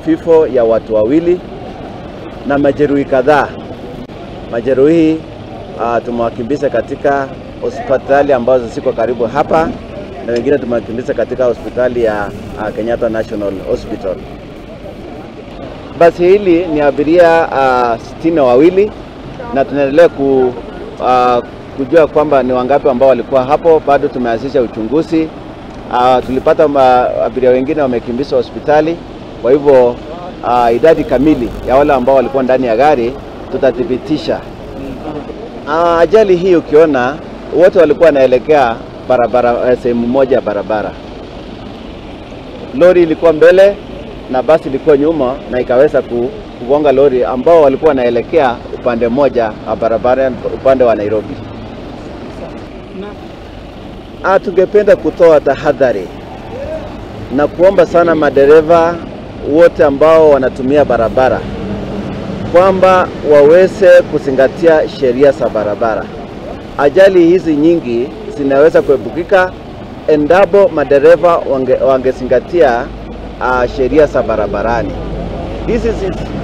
vifo ya watu wawili na majeruhi kadhaa. Majeruhi tumewakimbiza katika hospitali ambazo ziko karibu hapa na wengine tumewakimbiza katika hospitali ya Kenyatta National Hospital. Basi hili ni abiria 62 na tunaendelea kujua kwamba ni wangapi ambao walikuwa hapo. Bado tumeanzisha uchunguzi. Tulipata abiria wengine wamekimbizwa hospitali. Kwa hivyo idadi kamili ya wale ambao walikuwa ndani ya gari tutathibitisha. Ajali hii ukiona wote walikuwa wanaelekea barabara, sehemu moja barabara. Lori ilikuwa mbele na basi ilikuwa nyuma na ikaweza kugonga lori ambao walikuwa wanaelekea upande moja wa barabara, upande wa Nairobi. Tungependa kutoa tahadhari na kuomba sana madereva wote ambao wanatumia barabara kwamba waweze kuzingatia sheria za barabara. Ajali hizi nyingi zinaweza kuepukika endapo madereva wangezingatia sheria za barabarani. This is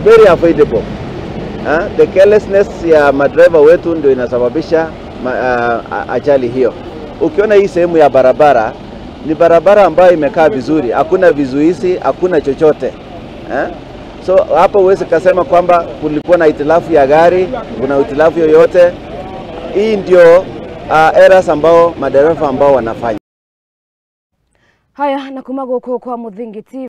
very avoidable. The carelessness ya madereva wetu ndio inasababisha ajali hiyo. Ukiona hii sehemu ya barabara ni barabara ambayo imekaa vizuri, hakuna vizuizi, hakuna chochote. So hapo huwezi kusema kwamba kulikuwa na itilafu ya gari, kuna itilafu yoyote. Hii ndio errors ambao madereva ambao wanafanya. Haya na kuma guku kwa Muthingi TV.